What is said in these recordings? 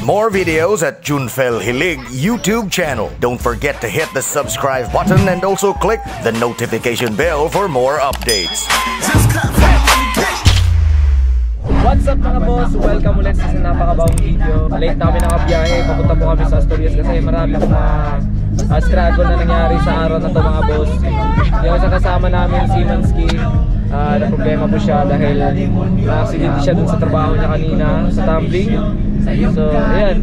Watch more videos at Junfel Hilig YouTube channel. Don't forget to hit the subscribe button and also click the notification bell for more updates. What's up, mga boss? Welcome ulit sa isang napakabawang video. Late na kami nakabiyahe. Papunta po kami sa Asturias kasi marami pong mga struggle na nangyari sa araw na to, mga boss. Yung sa kasama namin, si Mansky, na problema po siya dahil na-accident siya dun sa trabaho niya kanina sa tumbling. So, ayan,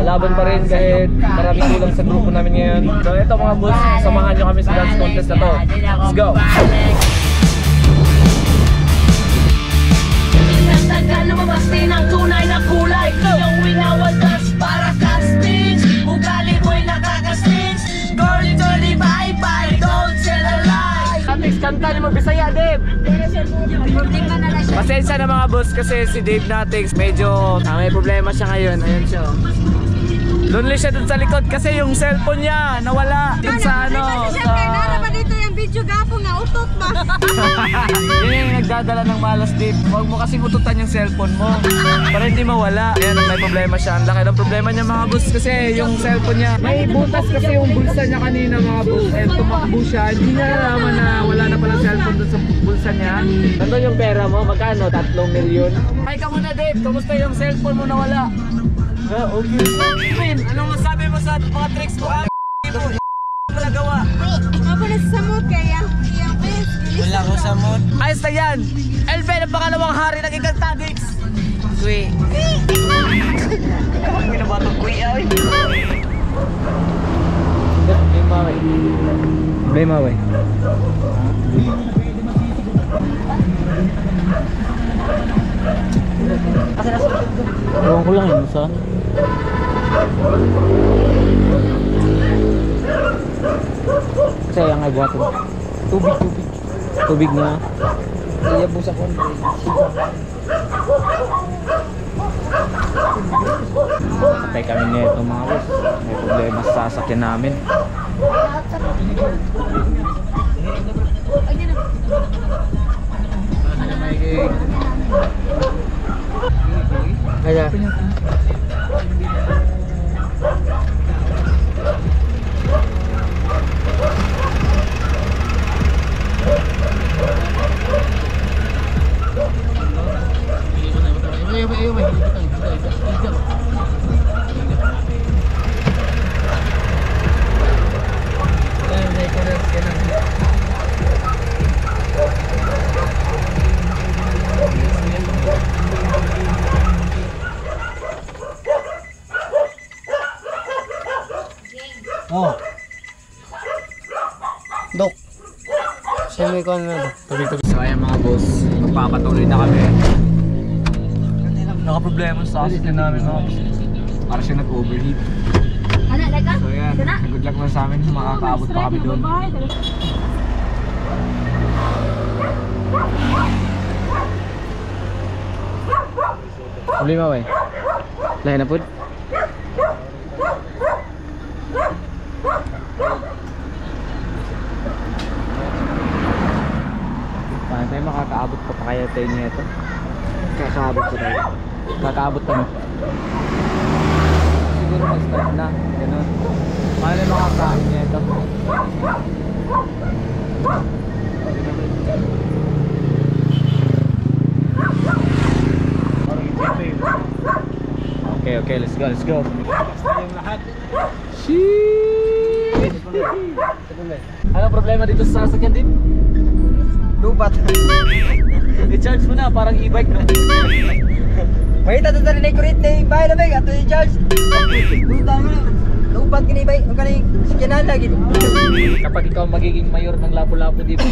laban pa rin kahit maraming kulang sa grupo namin ngayon. So, ito mga boss, samahan nyo kami sa dance contest na to. Let's go! Tagal lumabas din ang tunay na kulay. Gawin our dance para casting. Ugali mo'y nakakasting. Girl, dirty, bye-bye. Don't tell a lie. Natix, kanta ni Magbisaya, Dave! Pasensya na mga boss kasi si Dave Natix medyo may problema siya ngayon. Ayan siya. Oh. Lonely siya dun sa likod kasi yung cellphone niya nawala. Dun sa ano, Kasi sa syempre, nara pa dito yung video gapo nga, utot ba? Yun yung nagdadala ng malas, Dave. Huwag mo kasing ututan yung cellphone mo para hindi mawala. Ayan, may problema siya. Ang laki ng problema niya, mga boss, kasi yung cellphone niya, may butas kasi yung bulsa niya kanina, mga boss. And tumakbo siya. Hindi niya nalaman na wala na pala cellphone dun sa bulsa niya. Nandun yung pera mo. Magkano? 3 milyon. Hi ka muna, Dave. Kamusta yung cellphone mo nawala? Ah, okay. Queen, anong masabi mo sa mga tricks mo? Ah, mo nagawa. Ako na sa samot kaya iyang face. Wala ko sa mood. Ayos na yan! Elven, ang pangalawang hari ng Encantaddicts! Kui. Ginabatong kui ay. Problema way. Ewan ko lang yun sa. Kasi ang ay buhaton. Tubig, tubig. Tubig na. Iya busa ko. Patay kami nito, mga boss. May problema sa sasakyan namin. Kaya. Oh. Dok. Saan may kuhan na, Dok? So ayan mga boss, magpapatuloy na kami. Nakaproblema sa sasakyan namin, mga boss. Para siya nag-overheat. So ayan, good luck lang sa amin, makakaabot pa kami doon. Problema ba eh? Lain na po? Paano tayo makakaabot pa kaya tayo niya ito? Kakaabot pa tayo. Kakaabot pa, no? Siguro mag-start na. Ganun. Paano tayo makakain niya ito? Okay, okay. Let's go, let's go. Sheesh! Anong problema dito sa sasakyan din? Lupat. I-charge mo na, parang e-bike, no? May tato na rin kurit na ibay na bay ato i-charge. Luta mo na. Lupat kini bay, ang kani sakyanan lagi. Kapag ikaw magiging mayor ng Lapu-Lapu dito,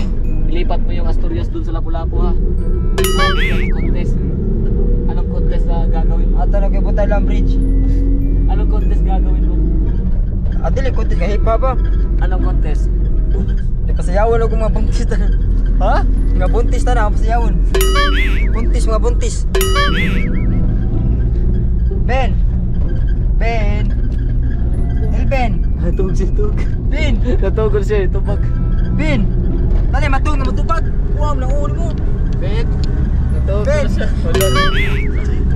ilipat mo yung Asturias dun sa Lapu-Lapu, ha? Anong contest? Anong contest na gagawin mo? Ato na kay butay lang bridge. Anong contest gagawin mo? Adili contest kay hip hop. Anong contest? Di pasayawon og mga buntis ta. Ha? Mga buntis ta na pasayawon. Buntis, mga buntis. Ben. Ben. Elben. Natug siya, tug. Ben. Natugol siya, tubag. Ben. Tani matug na matupad. Wow, na ulo mo. Ben. Natugol Ben. siya.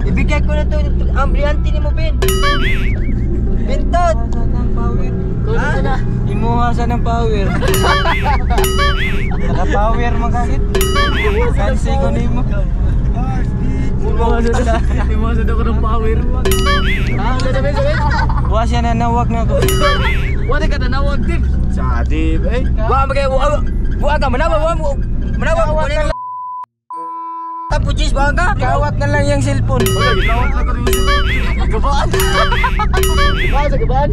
Ibigay ko na to ang brilyante ni mo, Ben. Bintot! Kunin ko na. Imuha sa ng power. Naka-power man kagit. Kansi ko nimo. Imuha sa daw ko ng power. Ah, sabi sabi. Wa siya nanawag na ko. Wala ka nanawag, Dib. Sa Dib eh. Wa magay wa wa ka manawag wa mo. Manawag ko nimo. Tapo jis ba ka? Kawat na lang yung cellphone. Gabaan. Gabaan sa gabaan.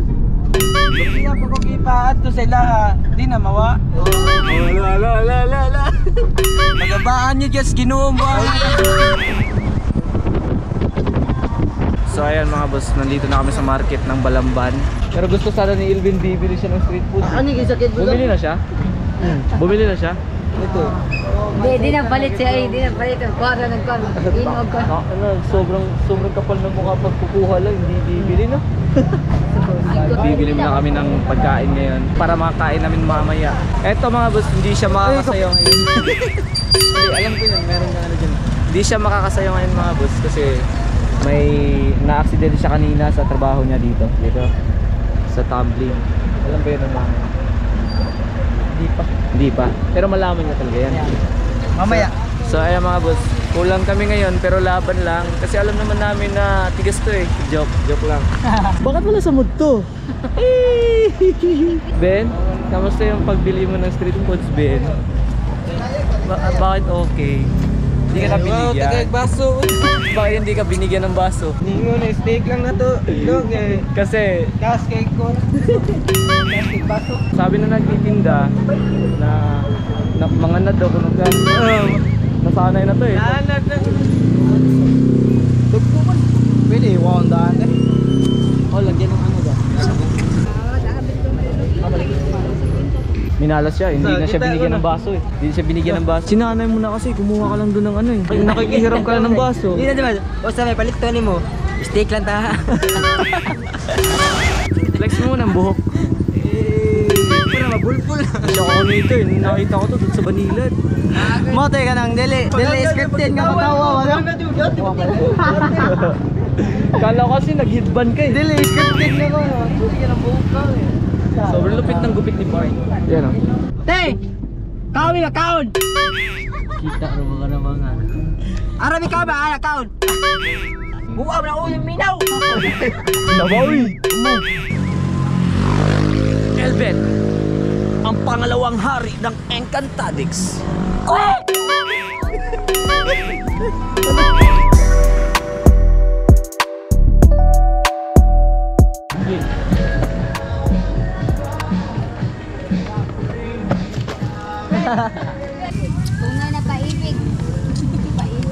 Iya ko ko gipaat to sa ilaha, di na mawa. La la la la la. Magabaan niyo just Ginoo mo. So ayan mga boss, nandito na kami sa market ng Balamban. Pero gusto sana ni Ilvin bibili siya ng street food. Ano yung sakit mo? Bumili na siya? Bumili na siya? Ito. Di na balit siya eh, di na balit. Kuha na nagkuha. Inog ko. Ano, sobrang kapal ng mukha pag kukuha lang, hindi bibili no? Bibili muna kami ng pagkain ngayon para makakain namin mamaya. Eto mga boss, hindi siya makakasayo ngayon. Hindi, alam ko yun, meron kang ano dyan. Hindi siya makakasayo ngayon mga boss kasi may na-accident siya kanina sa trabaho niya dito. Dito, sa tumbling. Alam ba yun ang mga? Di pa. Hindi pa. Pero malaman niya talaga yan. Mamaya. So ayan mga boss, kulang kami ngayon pero laban lang kasi alam naman namin na tigas to eh. Joke, joke lang. Bakit wala sa mood to? Ben, kamusta yung pagbili mo ng street foods, Ben? Bakit okay? Hindi ka na binigyan. baso. Bakit hindi ka binigyan ng baso? Ningon eh, steak lang na to. Dog eh. Kasi Kas cake ko. Kas cake baso. sabi na nagtitinda na, na mga na daw kung gan. Nasanay na to eh. Naanad na. Dugto man. Pwede, wow, ang daan eh. Oh, lagyan ng ano ba? Minalas siya, hindi na siya binigyan ng baso eh. Hindi siya binigyan ng baso. Sinanay mo na kasi, kumuha ka lang doon ng ano eh. Nakikihiram ka lang ng baso. Hindi na diba? O sa may palit to nimo. Steak lang ta. Flex mo muna ang buhok. Eh, para mabulbul. Shock ako nito eh. Nakita ko to doon sa Banilad. Motoy ka nang dili. Dili scripted nga matawa wala. Kala ko kasi nag-headband ka eh. Dili scripted na ko. Dili ka ng buhok ka eh. Sobrang lupit ng gupit ni Bart. Yan oh. Te! Kaon na kaon. Kita ro ba ka na mga. Arabi ka ba ala kaon. Buaw na ulo minaw. Nabawi! Elvin, ang pangalawang hari ng Encantadix. Tunay na paibig. Paibig.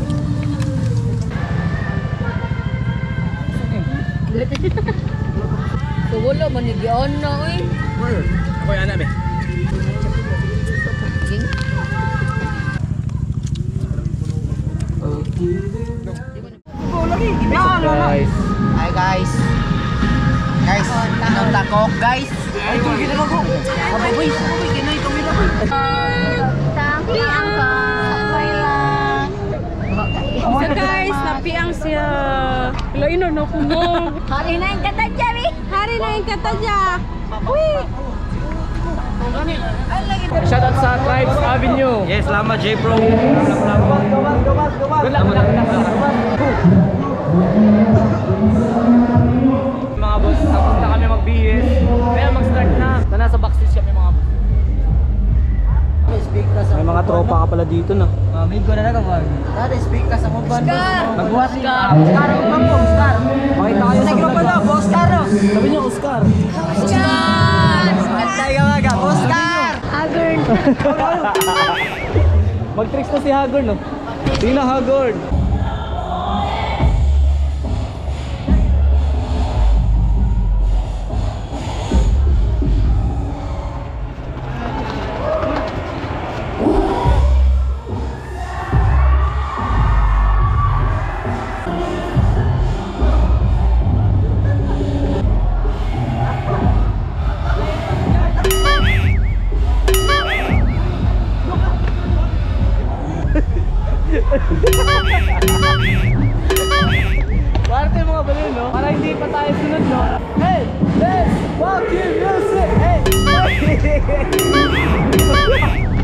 So wala man ni na oy. Ako yung anak eh. Guys. Hi guys. Guys, inom tako guys. Ay, tulgi na ko. Ababoy, ababoy kinoy kami na. Piang ka. So guys, napiang siya. Lain na ko mo. Hari na yung katadya, mi. Hari na yung katadya. Uy! Shout out sa Tribes Avenue. Yes, salamat J Pro. Gawas, gawas, gawas, Good luck, good luck, good luck. Mga boss, tapos na kami magbihis. Kaya mag-start na. Na nasa backstage kami mga boss. Speak ka sa May mga tropa ka pala dito no. Amigo na nagawag. Dati speak ka sa mobile. Magbuhat Oscar. Oscar ang pampo, Oscar. Makita kayo sa Nagro vlog. pala, Oscar. Sabi niyo Oscar. Oscar! Antay ka maga, Oscar. Agern. Mag-tricks na si Hagorn no. Sige na Hagorn. Fuck you, music! Hey!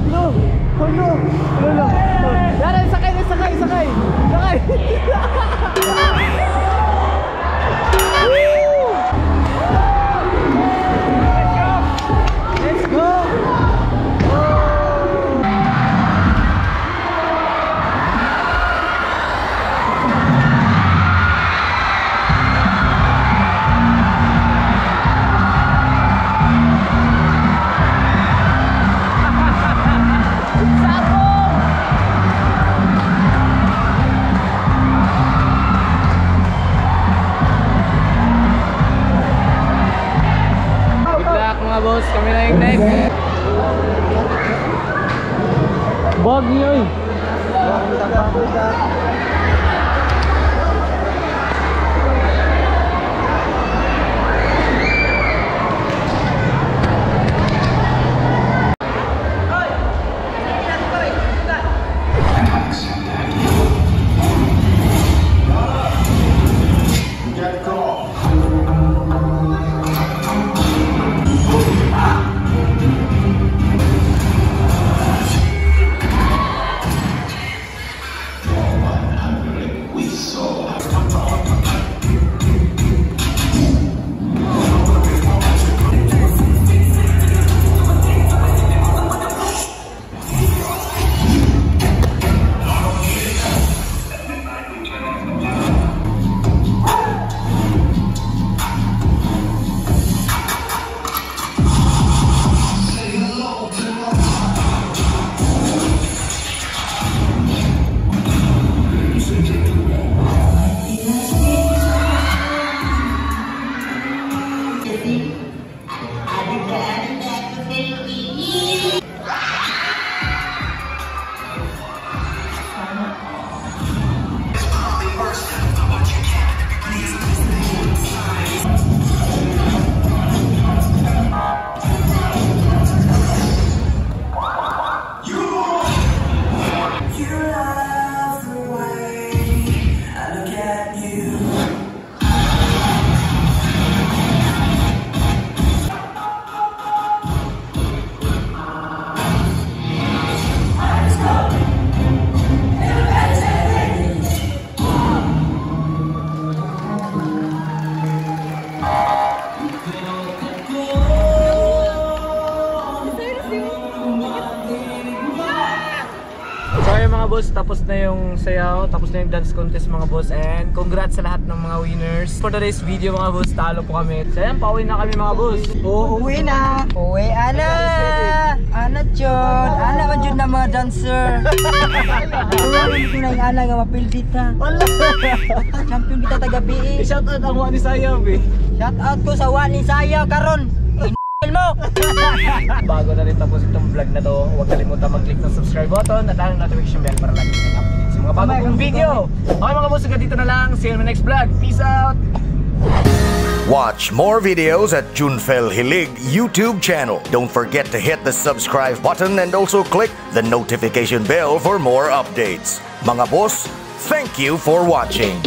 No! Oh no! No, no! Laran, sakay! Sakay! Sakay! Sakay! Woo! Let's go! Good luck mga boss, kami na yung next. Bag niyo eh. So ayun mga boss, tapos na yung sayaw, tapos na yung dance contest mga boss, and congrats sa lahat ng mga winners. For today's video mga boss, talo po kami. So ayan, pauwi na kami mga boss. Uuwi na! Uwi ana! Ana jud! Ana man jud na mga dancer! Uwi na yung ana nga mapildita. Wala! Champion kita taga BE. Shout out ang Wani Sayaw eh. Shout out ko sa Wani Sayaw karon. Mo! Bago na rin tapos itong vlog na to, huwag kalimutan mag-click ng subscribe button at ang notification bell para lagi kayong updated sa mga bago kong video. Okay mga boss, hanggang dito na lang. See you in my next vlog. Peace out! Watch more videos at Junfel Hilig YouTube channel. Don't forget to hit the subscribe button and also click the notification bell for more updates. Mga boss, thank you for watching.